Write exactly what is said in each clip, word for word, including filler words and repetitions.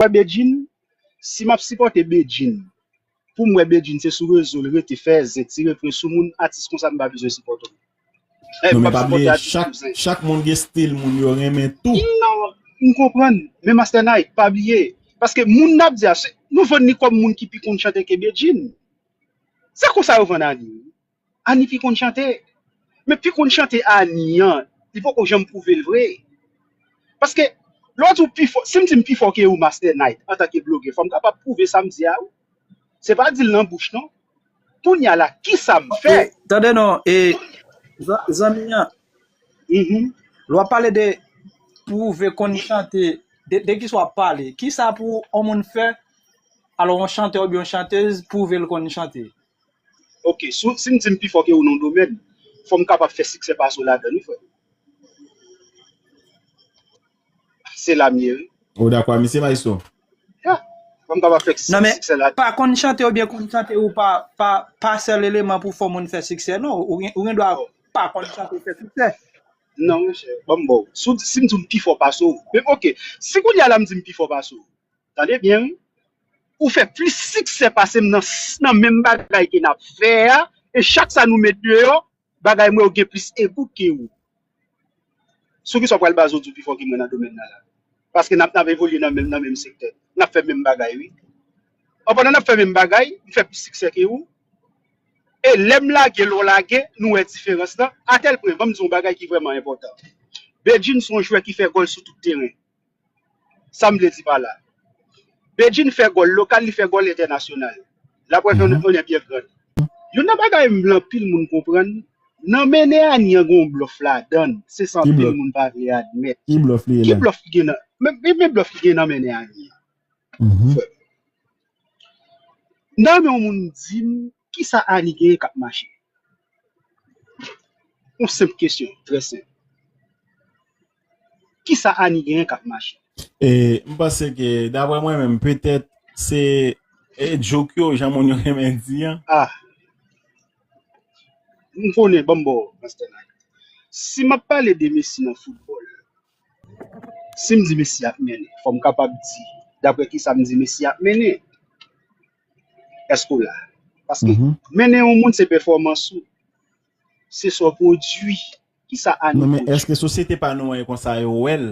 wè Bedjine, si m ap sipòte Bedjine, pou m wè Bedjine se sou rezo l rete fè zen, tire pwen sou moun, atis konsa m pa bezwen sipòte w. Eh, Non, m men ap pa sipòte bliye, atis chak, sou zen. Chak moun gen stil moun yo renmen tou. Non, m konprann. Men Master Night, pa bliye. Paske moun n ap di a, se- nou vann li kòm moun ki pi konn chante ke Bedjine. Se konsa yo vann Ani. Ani pi konn chante. Men pi konn chante Ani an, li poko janm pwouve l vre. Paske, lè w di w pi fò, si m di m pi fò ke ou Master Night, antanke blogè, fò m kapab pwouve sa m di a, wi. Se pa di l nan bouch, non. Kounye a la, kisa m fè? E, tande non, e, zan- zanmi an, Mhm. lè w ap pale de pwouve konn chante, de, de kisa w ap pale? Kisa pou yon moun fè, alò yon chantè oubyen yon chantez, pwouve l konn chante? Ok, si, si m di m pi fò ke ou nan yon domèn, fò m kapab fè siksè pase w ladan l, wi, frè. Se la m ye, wi. Ou dakò, misye Maestro? Ya, fò m kapab fè Non, men, siksè ladan. Pa konn chante oubyen konn chante ou pa, pa, pa sèl eleman pou fè moun fè siksè, non. Ou gen, ou gen dwa pa konn chante fè siksè. Non, monchè, ban m ba w. Si w di- si m di w m pi fò pase w. Men, ok, si kounye a la m di m pi fò pase w, tande byen, wi. Ou fè plis siksè pase m nan, nan menm bagay ke n ap fè a, e chak sa nou met deyò, bagay mwen yo gen plis ekout ke ou. Sou kisa w pral baze w di w pi fò ke mwen nan domèn nan la? Paske n ap, n ap evolye nan menm, nan menm sektè. N ap fè menm bagay, wi. An pandan n ap fè menm bagay, m fè plis siksè ke ou. E lè m lage, lè w lage, nou wè diferans lan. Atèl pwen, ban m di w yon bagay ki vrèman enpòtan. Bedjine se yon jwè ki fè gòl sou tout teren. Sa m vle di pa la. Bedjine fè gòl lokal, li fè gòl entènasyonal. La preuve en est bien grande. Youn nan bagay m vle anpil moun konprann, nan mennen Ani an gen yon blòf ladan l. Se sa anpil moun pa vle admèt. Ki blòf li ye Ki la? Blòf ki gen nan, men, men, men blòf ki gen nan mennen Ani an? Mhm. Frè m. Nan men yon moun di m, kisa Ani genyen k ap mache? Yon senp kesyon, trè senp. Kisa Ani genyen k ap mache? E, m panse ke, daprè mwen menm, petèt se e, joke yo, jan moun yo renmen di an. Ah. M konnen, ban m ba w, Master Night. Si m ap pale de Messi nan foutbòl, si m di Messi ap mennen, fò m kapab di, daprè kisa m di Messi ap mennen. Èske w la? Paske Mhm. mennen yon moun se pèfòmans ou. Se sa w pwodui. Kisa Ani Non, men pwodui? Èske sosyete pa nou an e konsa yo wè l?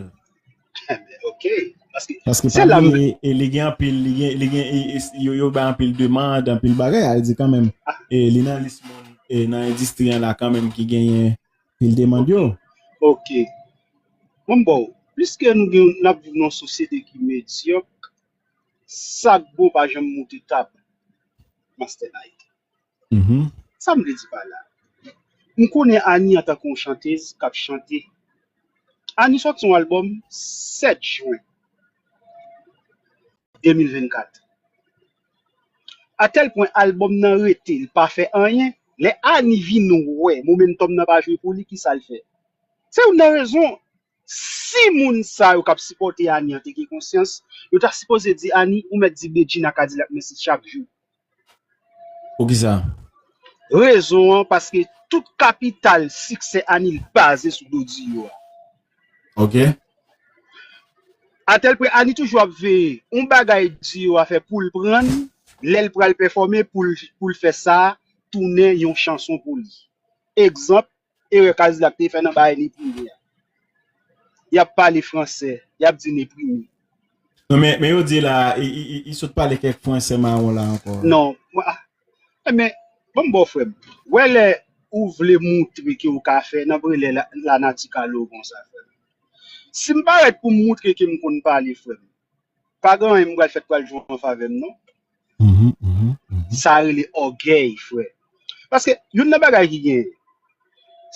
Ok. Paske Paske se pa la m bliye, e, li gen anpil, li gen, li gen, e, e, yo, yo bay anpil demann, anpil bagay, a di kanmenm. E li nan lis moun, e nan endistri an la kanmenm ki genyen pil demann yo. Ok. Bon, bon, piske nou gen, n ap viv nan yon sosyete ki medyòk, sa k bon pa janm moute tab, Master Night. Mhm. Sa m vle di pa la? M konnen Ani antanke yon chantez k ap chante. Ani sòti yon albòm sèt jen de mil vennkat. Atèl pwen albòm nan rete, l pa fè anyen. Lè Ani vin wè momentum nan pa jwe pou li, kisa l fè? Se youn nan rezon, si moun sa yo k ap sipòte Ani an te gen konsyans, yo ta sipoze di Ani, ou mèt di Bedjine ak Kadilak mèsi chak jou. Poukisa? Rezon an, paske tout kapital siksè Ani l baze sou do Diyo a. Ok. Atèl pwen Ani toujou ap veye yon bagay Diyo a fè pou l pran l, lè l pral pèfòme, pou l, pou l fè sa tounen yon chanson pou li. Egzanp, erè Kadilak te fè nan bagay Neprime a. Y ap pale fransè, y ap di Neprime. Non, men, men yo di la, i, i, i, i sot pale kèk fransè mawon la ankò. Non, mwen, ah, men, bon, bon, frè m. Wè lè ou vle moutre ke ou ka fè, n ap rele la, la nati kale w konsa, frè m. Si m parèt pou m moutre ke m konn pale, frè m, pa gen anyen m pral fèt pral jwe an favè m, non. Mhm, mhm, mhm. Sa rele ògèy, frè. Paske, youn nan bagay ki genyen,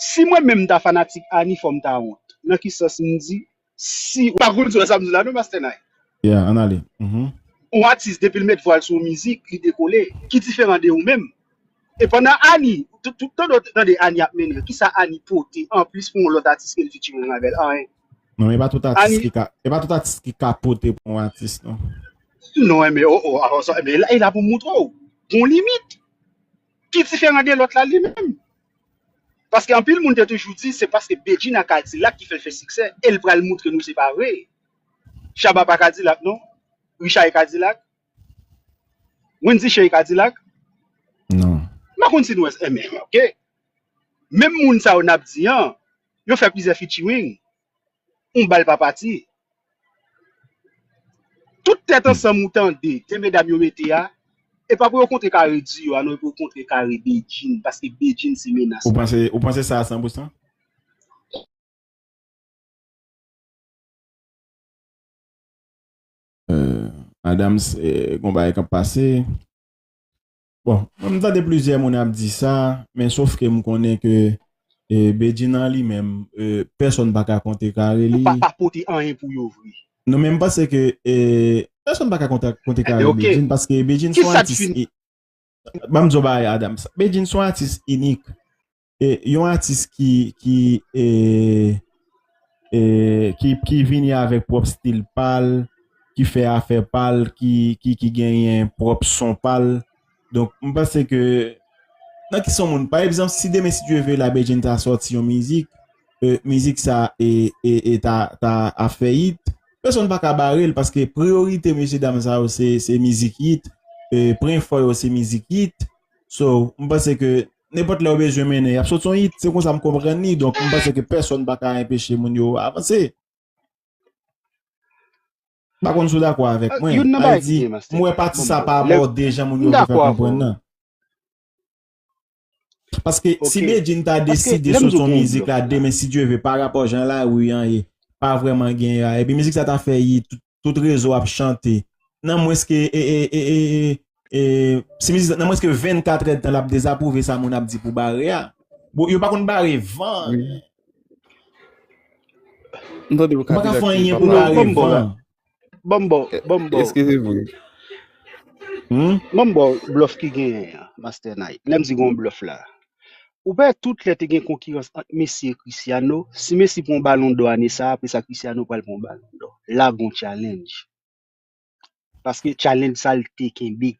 si mwen menm m ta fanatik Ani, fò m ta wont. Nan ki sans m di, si, ou pa konn sa m di la, non, Master Night? Yeah, ann ale. Mhm. Yon atis, depi l met vwa l sou yon mizik, li dekole. Ki diferan de ou menm? E pandan Ani, tout, tout tan w tande Ani ap mennen, kisa Ani pote anplis pou yon lòt atis ke l featuring avè l? Anyen. Non, men e pa tout atis Ani- ki ka, e pa tout atis ki ka pote pou yon atis, non. Non, men, oh, oh, alò sa, men, e la pou moutre w. Gon limit. Ki diferan de lòt la li menm? Paske anpil moun te toujou di, se paske Bedjine ak Kadilak ki fè l fè siksè, e l pral moutre nou se pa vre. Shabba pa Kadilak, non. Richard e Kadilak? Wendy Chan e Kadilak? Non. M pa konn si nou wè sa, men, ok. Menm moun sa yo n ap di an, yo fè plizyè featuring. Yon bal pa pati. Tout tèt ansanm ou tande, de medam yo mete a, e pa pou yo kontre kare di yo a, non, e pou yo kontre kare Bedjine, paske Bedjine se menas. Ou panse, ou panse sa a san pou san? Euh, Adams, euh, gon bagay k ap pase. Bon, mwen m tande plizyè moun ap di sa, men sof ke m konnen ke eh, Bedjine an li menm, eh, pèsonn pa ka kontre kare li. Ou pa, pa pote anyen pou yo vre. Non, men m panse ke eh, pèsonn pa ka kontre, kontre kare Ebyen, ok. Bedjine, paske Bedjine se yon Kisa t atis. Fin? I- Ban m di w bagay, Adams. Bedjine se yon atis inik. E yon atis ki, ki, e, e, ki, ki vini avèk pwòp stil pa l, ki fè afè pa l, ki, ki, ki genyen pwòp son pa l. Donk, m panse ke nan ki son moun, pa egzanp, si demen, si Dye ve, la Bedjine ta sòti yon mizik, e, mizik sa e, e, e ta, ta ap fè hit, pèsonn pa ka bare l, paske priyorite mesye dam sa yo se, se mizik hit, e, pwen fò yo se mizik hit. So, m panse ke nenpòt lè yo bezwen mennen, y ap sot yon hit, se konsa m konprann li, donk m panse ke pèsonn pa ka enpeche moun yo avanse. M pa konn si w dakò avèk mwen. Youn nan Sa vle bagay ki di, gen, Master, m wè pati sa pa lè- abòde jan moun m yo vle fè dakò avè konprann w. Nan. Paske si Ok. Bedjine ta Paske deside lè m sot di w yon gen yon mizik blòf la la. Demen, si Dye ve, pa rapò jan lari an ye, pa vrèman gen a. Epi mizik sa ta fè hit, tout, tout rezo ap chante. Nan mwens ke, e, e, e, e, e, e, si mizik, nan mwens ke vennkat èdtan, l ap dezapwouve sa moun ap di pou bare a. Bon, yo pa konn bare van. Wi. M tande w Ou pa ka Kadilak fè ki anyen pa pou pale. Non, bare ban m ba w la. Van. Ban m ba w, E, ban m ba w. Èske se vre? Hmm? Ban m ba w blòf ki genyen an, Master Night. Lè m di gen yon blòf la. Ou pa wè tout lè te gen konkirans ant Messi e Cristiano, si Messi pran balon dò ane sa, apre sa Cristiano pral pran balon dò. La gon challenge. Paske challenge sa l te kenbe.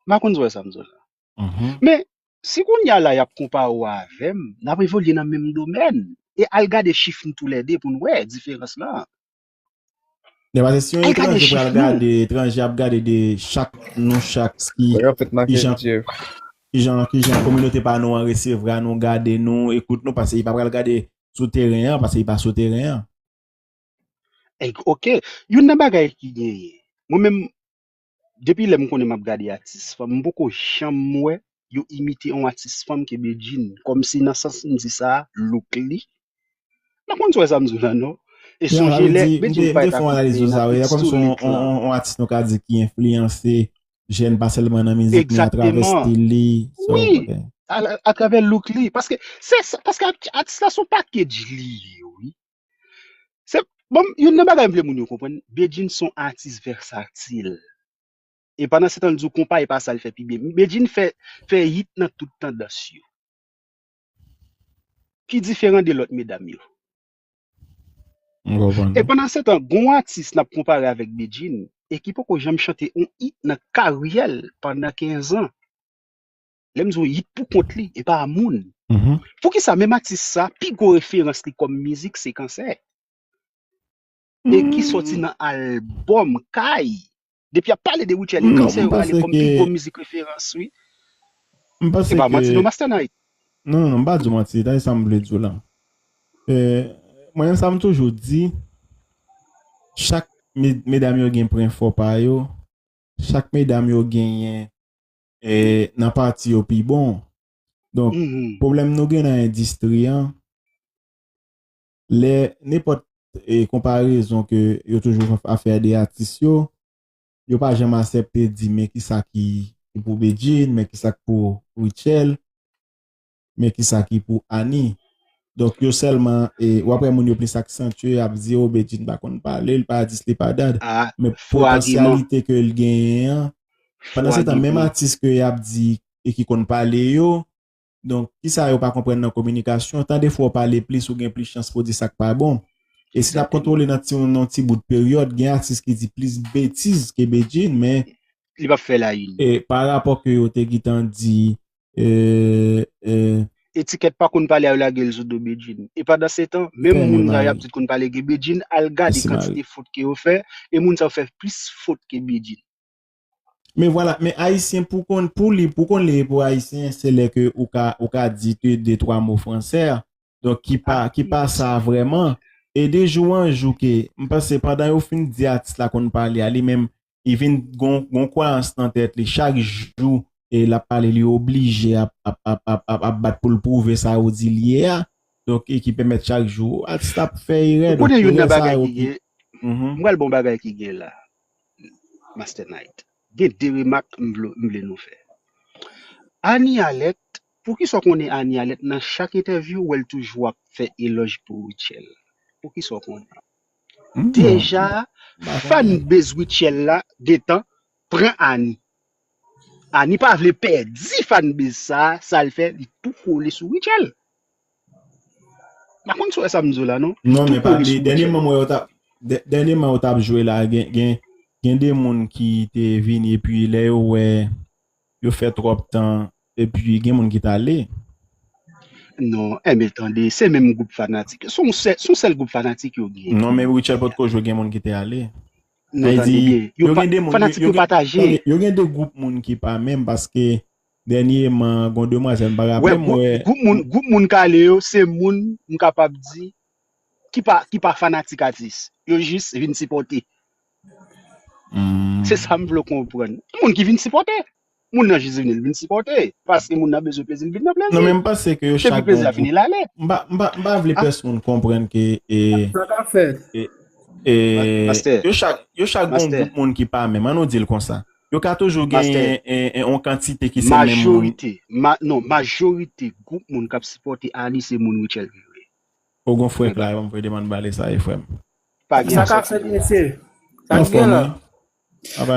M pa konn si w wè sa m di w la. Mhm. Men, si kounye a la y ap konpare w avè m, n ap evolye nan menm domèn. E al gade chif nou toulède pou n wè diferans lan. Lè pase si yon Al gade etranje chif pral nou. Gade, etranje ap gade de chak nou chak ki Yo fèt ki jan maket Jeff. ki jan ki jan kominote pa nou an resevwa nou, gade nou, ekout nou, paske li pa pral gade sou teren an, paske li pa sou teren an. Èk, ok, youn nan bagay ki genyen. Mwen menm, depi lè m konnen m ap gade atis fanm, m poko janm wè yo imite yon atis fanm ke Bedjine. Kòmsi nan sans m di sa, look li. M pa konn si w wè sa m di w la, non. E Ya, sa sonje vle lè di, m Bedjine te, m pa te ta fè yon analiz koute sou sa, nan wi. hit Ya, kòm se yon, Street lan. yon, yon atis nou ka di ki enfliyanse jèn pa sèlman nan mizik, men atravè Egzakteman. Stil li. So, Wi, ok. a- atravè look li. Paske se sa, paske art- atis la se yon package li ye, wi. Se, bon, youn nan bagay m vle moun yo konprann, Bedjine se yon atis vèsatil. E pandan se tan l di w konpa e pa sa l fè pi byen. Bedjine fè, fè hit nan tout tandans yo. Ki diferan de lòt medam yo. M konprann. E pandan se tan, gon atis n ap konpare avèk Bedjine, e ki poko janm chante yon hit nan karyè l pandan kenz an. Lè m di w hit pou kont li, e pa moun. Mhm. Poukisa menm atis sa, pi gwo referans li kòm mizik se Kansè? E ki sòti nan albòm Kay. Depi y ap pale de Rutshelle, e Non, Kansè m yo rale panse kòm pi ke gwo mizik referans, wi. M panse Se pa manti ke non, Master Night. Non, non, non, m pa di w manti, tande sa m vle di w la. Eh, mwen menm sa m toujou di, chak me- medam yo gen pwen fò pa yo, chak medam yo genyen eh, nan pati yo pi bon. Donk, Mhm. pwoblèm nou gen nan endistri an, lè nenpòt eh, konparezon ke yo toujou ap fè de atis yo, yo pa janm aksepte di men kisa ki, ki pou Bedjine, men kisa k pou Rutshelle, men kisa ki pou Annie. Donk yo sèlman, eh, w ap wè moun yo plis aksantye, y ap di, o, Bedjine pa konn pale, li pa dis, li pa dat. Ah, Men fo agiman. Potansyalite ke l genyen an, Fo pandan se tan, menm agiman. Atis ke y ap di e ki konn pale yo, donk, kisa yo pa konprann nan kominikasyon, tan defwa w pale plis, ou gen plis chans pou w di sa k pa bon. E si n ap kontwole nan ti, nan ti bout peryòd, gen atis ki di plis betiz ke Bedjine, men Li p ap fè la une. E pa rapò ke yo te gentan di, e, e, Etiquette pa konn pale a, yo lage l sou do Bedjine. E pandan se tan, menm moun sa y ap di konn pale gen Bedjine, al gade kantite fot ke yo fè, e moun sa yo fè plis fot ke Bedjine. Men vwala, men ayisyen pou konn, pou li, pou konn li pou ayisyen, se lè ke ou ka, ou ka di de, de twa mo fransè, donk ki pa, ki pa sa vrèman. E de jou an jou ke, m panse pandan yo fin di atis la konn pale a, li menm, li vin gon, gon kwayans nan tèt li, chak jou e l ap pale, li oblije ap, ap, ap, ap, ap, ap bat pou l pwouve sa yo di l ye a. Donk, e ki pèmèt chak jou, atis la ap fè erè. Ou konnen youn nan bagay ki gen, m pral bon bagay ki gen la, Master Night. Gen de remak m vle, m vle nou fè. Ani Alèt, poukisa w konnen Ani Alèt nan chak entèvyou, ou wè l toujou ap fè elòj pou Rutshelle? Poukisa w konnen? Deja, fanbase Rutshelle la gentan pran Ani. Ani pa vle pèdi fanbase sa, sa l fè, li tou kole sou Rutshelle. M pa konn si w wè sa m di w la, non. Non, men pa de, dènyèman mwen yo t ap, dènyèman yo t ap jwe la, gen, gen, gen de moun ki te vini, epi lè yo wè yo fè twòp tan, epi gen moun ki t ale. Non, enben tande, se menm gwoup fanatik. Se yon sèl, se yon sèl gwoup fanatik yo gen. Non, men Rutshelle potko jwe, gen moun ki te ale. Non, tande byen. Yo gen de moun, fanatik yo pataje. Yo gen de gwoup moun ki pa menm, paske dènyèman, gon demwazèl, m pa raple m wè. Gwoup moun, gwoup moun k ale yo, se moun, m kapab di, ki pa, ki pa fanatik atis. Yo jis vin sipòte. Se sa m vle w konprann. Moun ki vin sipòte. Moun nan jis vini, l vin sipòte. Paske moun nan bezwen plezi, l vin nan plezi. Non, men m panse ke yo chak gen yon gwoup. M pa, m pa, m pa vle pèsonn konprann ke e, e, e, yo chak, yo chak gen yon gwoup moun ki pa menm. Ann nou di l konsa. Yo ka toujou genyen yon kantite ki se menm moun. Majorite, non, majorite gwoup moun k ap sipòte Ani se moun Rutshelle vre. Ou gon frè k la, ban m voye demann bale sa ye frè m. Pa gen. Sa k ap fèt mesye? Sa k gen la?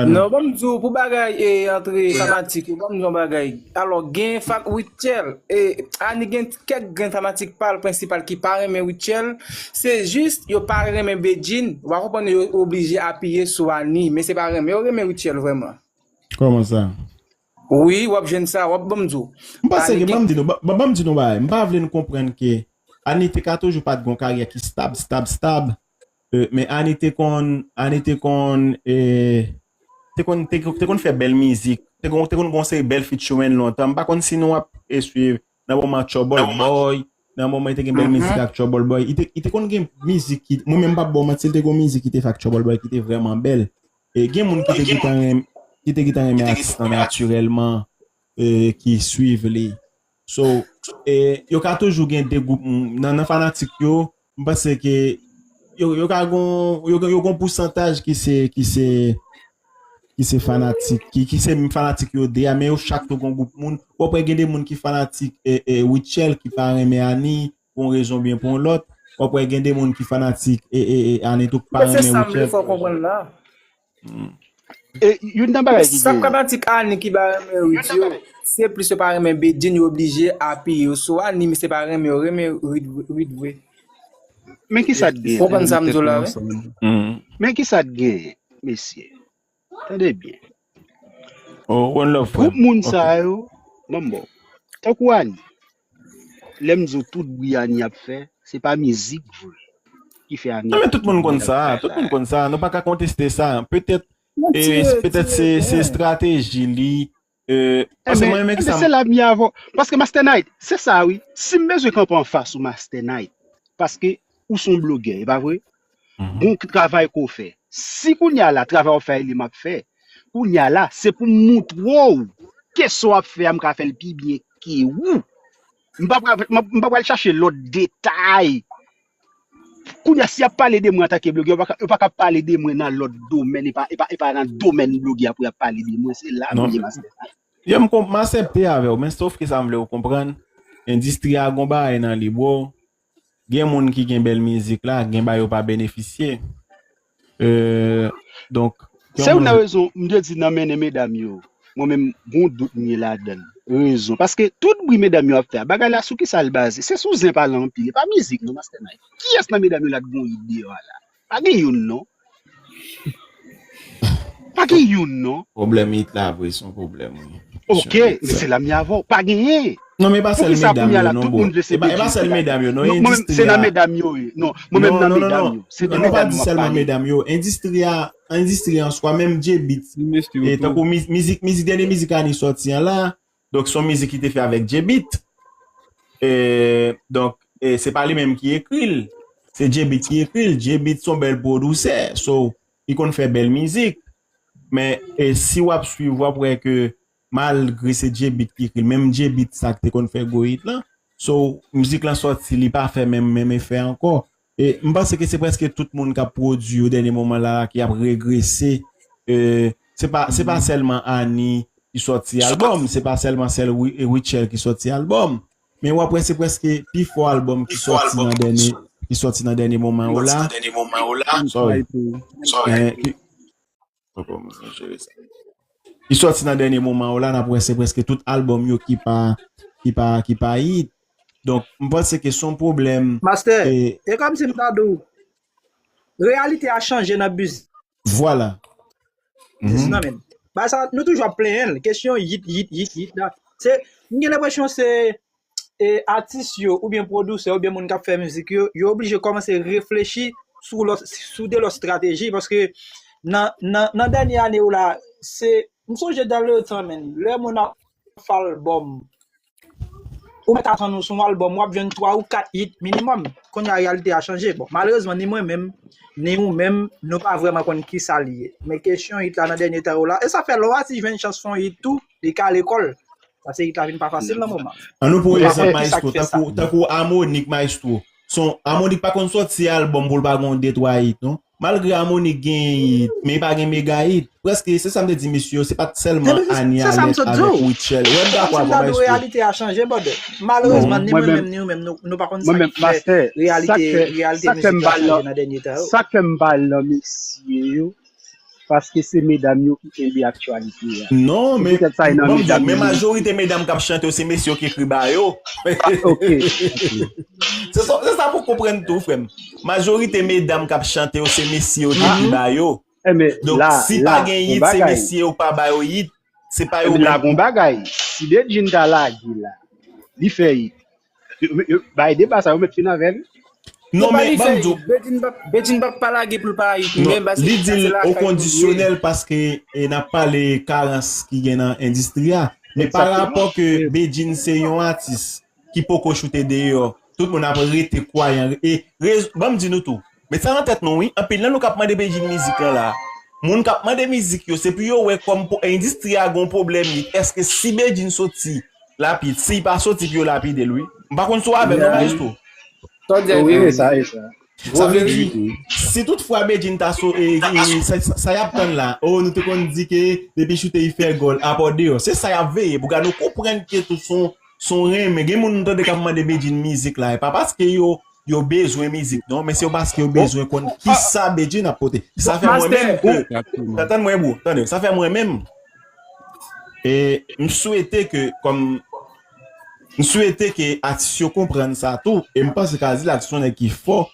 Non, ban m di w pou bagay e antre fanatik yo, ban m di w yon bagay. Alò, gen fan Rutshelle, e Ani gen kèk grenn fanatik pa l prensipal ki pa renmen Rutshelle, se jis yo pa renmen Bedjine, w a konprann yo oblije apiye sou Ani, men se pa renmen yo renmen Rutshelle vrèman. Kòman sa? Wi, w ap jwenn sa, w ap ban m di w. M panse ke, ban m di nou, ban, ban m di nou bagay, m pa vle n konprann ke Ani te ka toujou pa t gon karyè ki stab, stab, stab. E, men Ani te konn, Ani te konn, e, te konn, te, te konn fè bèl mizik. Te konn, te konn gon seri bèl featuring lontan. M pa konn si nou ap e swiv nan moman Trouble Boy, nan moman li te gen bèl mizik ak Trouble Boy. Li te, li te konn gen mizik ki, mwen menm m p ap ba w manti, li te gon mizik ki te fè ak Trouble Boy ki te vrèman bèl. E gen moun ki te gentan renmen, ki te gentan renmen atis lan natirèlman, e, ki swiv li. So, e, yo ka toujou gen de gwoup moun, nan, nan fanatik yo, m panse ke yo, yo ka gon, yo, yo gon pousantaj ki se, ki se, ki se fanatik, ki, ki se fanatik yo de a, men yo chak tou gon gwoup moun. W ap wè gen de moun ki fanatik e, e, Rutshelle, ki pa renmen Ani, pou yon rezon oubyen pou yon lòt. W ap wè gen de moun ki fanatik e, e, e, Ani tou ki pa renmen Rutshelle. Se sa m vle fè w konprann la. E youn nan bagay ki gen. Sa fanatik Ani ki pa renmen Ruth yo, se plis yo pa renmen Bedjine, yo oblije apiye yo sou Ani, men se pa renmen yo renmen Ruth, Ruth vre. Men ki sa t gen? Konprann sa m di w la, wi. Men ki sa t gen, mesye? Tande byen. Oh, one love, frè. Gwoup moun sa yo, ban m ba w. Tankou Ani. Lè m di w tout bri Ani ap fè, se pa mizik vre ki fè Ani ap fè tout bri la. Non, men tout moun konn sa, tout moun konn sa. Nou pa ka konteste sa. Petèt, e, petèt se, se estrateji li. E, paske mwen renmen ki sa. Se la m ye avè w. Paske Master Night, se sa wi. Si m bezwen kanpe anfas ou Master Night, paske ou se yon blogè, e pa vre? Gon travay ke w fè. Si kounye a la, travay w ap fè a, e li m ap fè, kounye a la, se pou m moutre w ke sa w ap fè a, m ka fè l pi byen ke ou. M pa pral, m pa pral chache lòt detay. Kounye a, si y ap pale de mwen antanke blogè, yo pa ka, yo pa ka pale de mwen nan lòt domèn, e pa, e pa, e pa nan domèn blogè a pou y ap pale de mwen, se la m ye, Master Night. Yo, m, m aksepte avè w, men sof ke sa m vle w konprann, endistri a gon bagay nan li, bro. Gen moun ki gen bèl mizik la, gen bagay yo pa benefisye. E, donk, se youn nan rezon, m te di nan mennen medam yo, mwen menm, gon dout m ye ladan l. Rezon. Paske tout bri medam yo ap fè a, bagay la sou kisa l baze? Se sou zen pale anpil, e pa mizik non, Master Night. Kiyès nan medam yo la k gon it deyò a la? Pa gen youn non. Pa gen youn non. Pwoblèm it la vre, se yon pwoblèm, wi. Ok, men se la m ye avè w. Pa genyen. Non, men e pa sèl Poukisa medam kounye a yo la non, tout bro. moun vle se E pa, e pa Bedjine sèl ki la? Medam yo non, Non, mwen menm se endistri nan a. Medam yo ye. Non, mwen menm Non, nan non, Medam non, yo ap non. pale. Se de Non, nou pa medam di yo ap sèlman pale. Medam yo. Endistri a, endistri an swa, menm J-Beat. Mesye E tankou miz- mizik, mizik, dènye mizik Annie sòti an la. Donk, se yon mizik ki te fè avèk J-Beat. E, donk, e, se pa li menm ki ekri l. Se J-Beat ki ekri l. J-Beat se yon bèl pwodisè. So, li konn fè bèl mizik. Men, e, si w ap swiv, w ap wè ke malgre se J-Beat ki ekri l, menm J-Beat sa k te konn fè gwo hit lan. So, mizik lan sòti, li pa fè menm, menm efè ankò. E m panse ke se prèske tout moun k ap pwodui yo dènye moman la ki ap regrese. E, se pa, se pa sèlman Annie ki sòti albòm, se pa sèlman sèl Wi- Rutshelle ki sòti albòm. Men w ap wè se prèske pi fò albòm ki sòti nan dènye, ki sòti nan dènye moman yo la. Sorry. Eh, ki, ki sòti nan dènye moman yo la, n ap wè se prèske tout albòm yo ki pa, ki pa, ki pa hit. Donk, m panse ke se yon pwoblèm. Master, e kòmsi m ta di w, reyalite a chanje nan biz. Vwala. Dis nan men. Ba sa, nou toujou ap plenyen l. Kesyon hit, hit, hit, hit la. Se, m gen lenpresyon se e, atis yo, oubyen pwodisè, oubyen moun k ap fè mizik yo, yo oblije kòmanse reflechi sou lòt, sou de lòt estrateji, paske nan, nan, nan dènye ane yo la, se, m sonje dan le tan, menm, lè moun ap fè albòm, ou mèt atann ou sou yon albòm, w ap jwenn twa ou kat hit minimòm. Kounye a, reyalite a chanje. Bon, malerezman, ni mwen menm, ni ou menm, nou pa vrèman konn kisa li ye. Men kesyon hit la nan dènye tan yo la, e sa fè lè w atis jwenn chans fè yon hit tou, li ka lekòl. Sa se hit la vin pa fasil nan moman. An nou pran egzanp maestro, tankou, tankou Amonik maestro. Son Amonik pa konn sòti albòm pou l pa gon de twa hit non. Malgre Amonik gen hit, men li pa gen mega hit. Prèske se sa m te di mesye yo, se pa t sèlman Annie Alec avèk Rutshelle. Wè m dakò avè w maestro. Reyalite a chanje brother. Malerezman ni mwen menm ni ou menm nou pa konn sa ki fè reyalite, reyalite mizik la chanje nan dènye tan yo. Sa k fè m pa lan mesye yo, paske se medam yo ki kenbe aktyalite a. Non, men, men majorite medam k ap chante yo se mesye yo ki ekri ba yo. Se sa pou konprann tou, frè m. Majorite medam k ap chante yo se mesye yo ki ekri ba yo. Donk, si pa gen hit, se mesye yo k pa ba yo hit. Se pa yo menm. La gon bagay. Si Bedjine ta lage la, li fè hit. Bay deba sa, yo mèt fin avè l. Non, men ban m di w. Bedjine p ap pa lage pou l pa hit. Non, li di l okondisyonèl paske n ap pale karans ki gen nan endistri a. Men pa rapò ke Bedjine se yon atis ki poko choute deyò, tout moun ap rete kwayan. E ban m di nou tou, met sa nan tèt nou wi, anpil nan nou k ap mande Bedjine mizik lan la, moun k ap mande mizik yo, se pou yo wè kòm endistri a gon pwoblèm hit. Èske si Bedjine soti, l ap hit, si l pa soti pou yo lapide l wi. M pa konn si w avè m non maestro. Sa w di a wi, sa e sa. Sa vle di, si tout fwa Bedjine ta so, e, e, sa, sa, sa y ap tann la, o, nou te konn di ke depi choute li fè gòl, apa w deyò. Se sa y ap veye, pou gade w konprann ke tout son, son renmen. Gen moun nou tande k ap mande Bedjine mizik la, e pa paske yo, yo bezwen mizik, non, men se yo paske yo bezwen konn kisa Bedjine ap pote. Sa fè mwen menm ke, tann mwen bro, tande, sa fè mwen menm, e, m swete ke, kòm, m swete ke atis yo konprann sa tou, e m panse Kazilak se yon nèg ki fò,